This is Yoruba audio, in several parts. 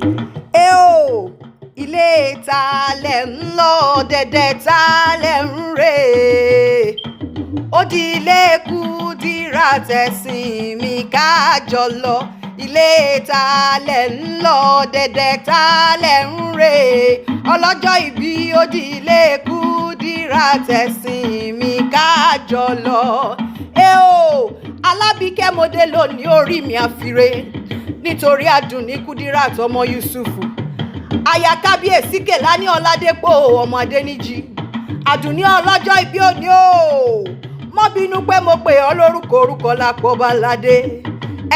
Ẹ o, ilé ta lẹ̀ ń lọ, dẹ̀dẹ̀ ta lẹ̀ ń rè? Ó di ilé Kudirat, ẹ̀sìn mi, ká jọ lọ. Ilé ta lẹ̀ ń lọ, dẹ̀dẹ̀ ta lẹ̀ ń rè? Ọlọ́jọ́ ìbí, ó di ilé Kudirat, ẹ̀sìn mi, ká jọ lọ. Ẹ o, Alábìkẹ́ mọ́dé lónìí, orí mi àfiré, nítorí Àdùnní Kudirat ọmọ Yusufu, aya Kábíyèsí Kèlání Ọládépò ọmọ Adéníjì. Àdùnní ọlọ́jọ́ ìbí òní o, mọ́ bínú pé mo pè ọ́ lórúkọ, orúkọ lápò baládé.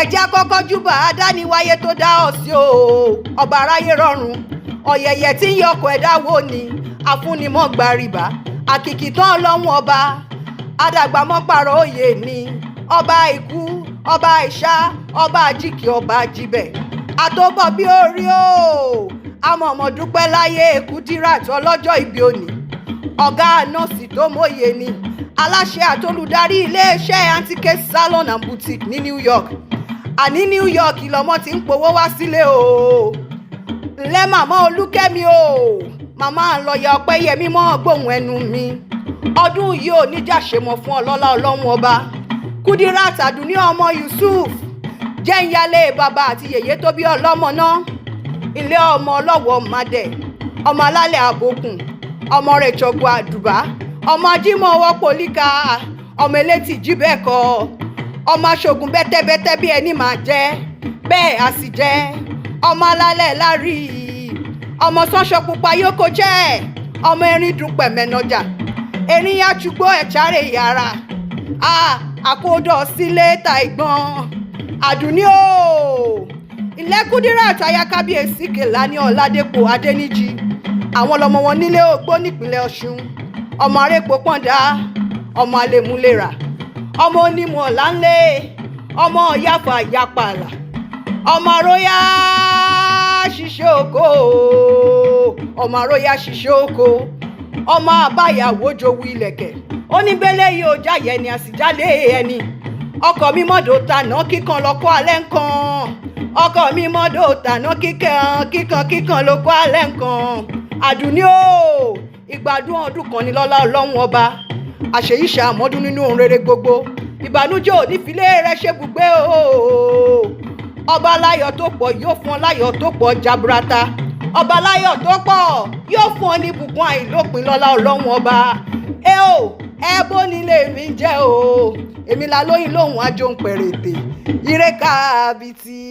Ẹ̀jẹ̀ àkọ́kọ́ júbà adániwáyé tó dá ọ sí o, ọba aráyé rọrùn, ọ̀yẹ̀yẹ̀ tí ń yọkọ̀ ẹ̀dá wo ni àfúnimọ̀ gbàrìbà, àkìkìtàn Ọlọ́run ọba, àdàgbàmọ́pàrọ̀ òye ni, ọba ikú, ọba ìṣá, ọba àjíkì, ọba àjíbẹ̀ àtọ́bọ̀ bí orí o. Àmọ̀mọ̀ dúpẹ́ láyé Kudirat ọlọ́jọ́ ìbí òní, ọ̀gá nọ́ọ̀sì tó mòye ni, aláṣẹ àtolùdarí iléeṣẹ́ Antique Salon and Boutique ní New York. Àní New York lọmọ tí ń powó wá sílé o. Ǹlẹ́ màmá Olúkẹ́mi o, màmá lọ́ọ̀yà Ọpẹ́yẹmí, mọ́ gbóhùn ẹnu mi. Ọdún yìí ò ní jàṣemọ̀ fún ọlọ́lá Ọlọ́run ọba. Kudirat Àdùnní ọmọ Yusuf, jẹ́ ń yálé bàbá àti yèyé tó bí ọlọ́mọ náà. Ilé ọmọ ọlọ́wọ́ madẹ̀, ọmọ alálẹ̀ àbòkùn, ọmọ rẹ̀ ṣọ̀gbọ́n àdùbá, ọmọ ajímọ̀ ọwọ́ pòlíkà, ọmọ elétí jíbẹ̀kọ, ọmọ aṣogun bẹ́tẹ́bẹ́tẹ́ bí ẹni máa jẹ́ bẹ́ẹ̀ á sì jẹ́, ọmọ alálẹ̀ lárí, ọmọ sánṣọ pupa yókò jẹ́, ọmọ erin dùn pẹ̀mẹ́nọjà, erin yàtúgbó ẹ̀chárẹ̀ yàrá àkódọ̀ sílé ta ìgbọ́n. Àdùnní o, ilẹ̀ Kudirat aya Kábíyèsí Kèlání Ọ̀làdẹ́pọ̀ Adẹ́níjì, àwọn lọmọ wọn nílé Ògbó nípínlẹ̀ Ọ̀ṣun. Ọmọ arẹ́pọ̀ pọ̀ndà, ọmọ alẹ́múlẹ́rà, ọmọ onímọ̀ ọ̀lànlé, ọmọ yàfà yàpàlà, ọmọ àròyà ṣiṣẹ́ oko, ọmọ àròyà ṣiṣẹ́ oko, ọmọ àbáyàwó jowú ilẹ̀kẹ̀ oníbẹ̀lẹ̀ yìí ò jáyẹ ni àsìjálẹ̀ ẹni. Ọkọ mi mọ́dọ̀ tàná kíkan lọ́kọ́ alẹ́ nǹkan, ọkọ mi mọ́dọ̀ tàná kíkan kíkan kíkan lọ́kọ́ alẹ́ nǹkan. Àdùnní o, ìgbádùn ọdún kan ní lọ́lá Ọlọ́run ọba, àṣeyíṣẹ́ àmọ́dún nínú ohun rere gbogbo. Ìbànújẹ́ ò ní filé rẹ ṣe bùgbé o. Ọba láyọ̀ tó pọ̀ yóò fún ọ láyọ̀ tó pọ̀ jaburata. Ọba láyọ̀ tó pọ̀ yóò fún ọ ní ìbùkún àìlópin lọ́lá Ọlọ́run ọba. Ẹ o, ẹ bó nílé mi jẹ́ o, èmi la lóyún lóhùn ajó ń pẹ̀rẹ̀tẹ̀ ire káàbìtì.